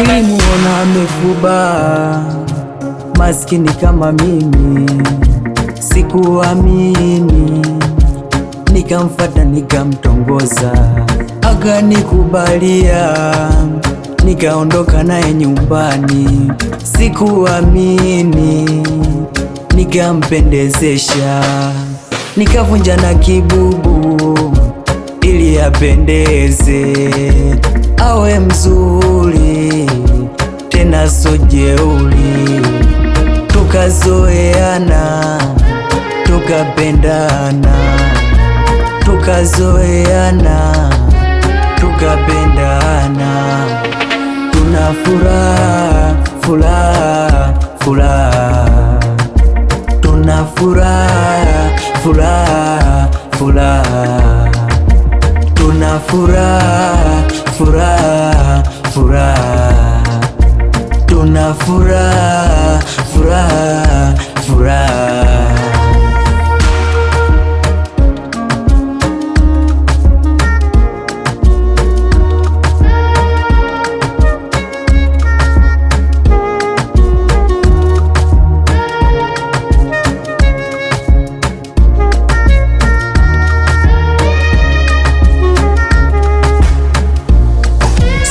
Nilimuona amefuba, maskini kama mimi, sikuamini, nikamfata nikamtongoza, akanikubalia, nikaondoka naye nyumbani, sikuamini, nikampendezesha, nikavunja na kibubu ili apendeze, awe mzuri tena sojeuli, tukazoeana tukapendana, tukazoeana tukapendana, tuna furaha furaha furaha, tuna furaha furaha furaha, tuna furaha furaha furaha, tuna furaha furaha furaha.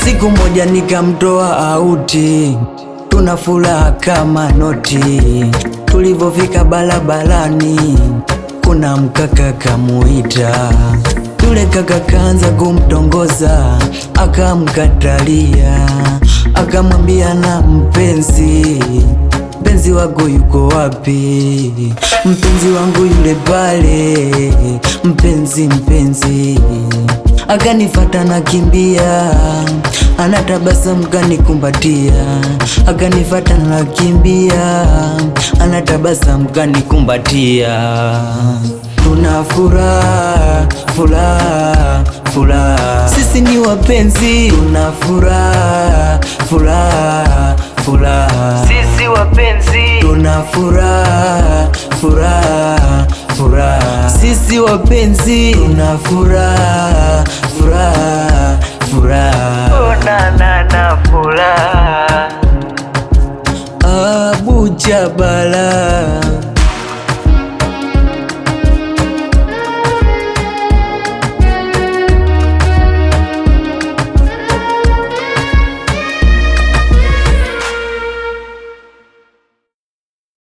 Siku moja nikamtoa auti, tuna furaha kama noti. Tulivofika barabarani, kuna mkaka kamuita, yule kaka kaanza kumtongoza, akamkatalia, akamwambia na mpenzi, mpenzi wako yuko wapi? Mpenzi wangu yule pale, mpenzi mpenzi. Akanifata nakimbia, anatabasamu kanikumbatia. Akanifata nakimbia, anatabasamu kanikumbatia. Tuna furaha furaha furaha, sisi ni wapenzi. Tuna furaha furaha furaha, Sisi wapenzi, tuna furaha furaha furaha, sisi wapenzi. Tuna furaha furaha furaha. Oh na na na furaha. Abu Chabala.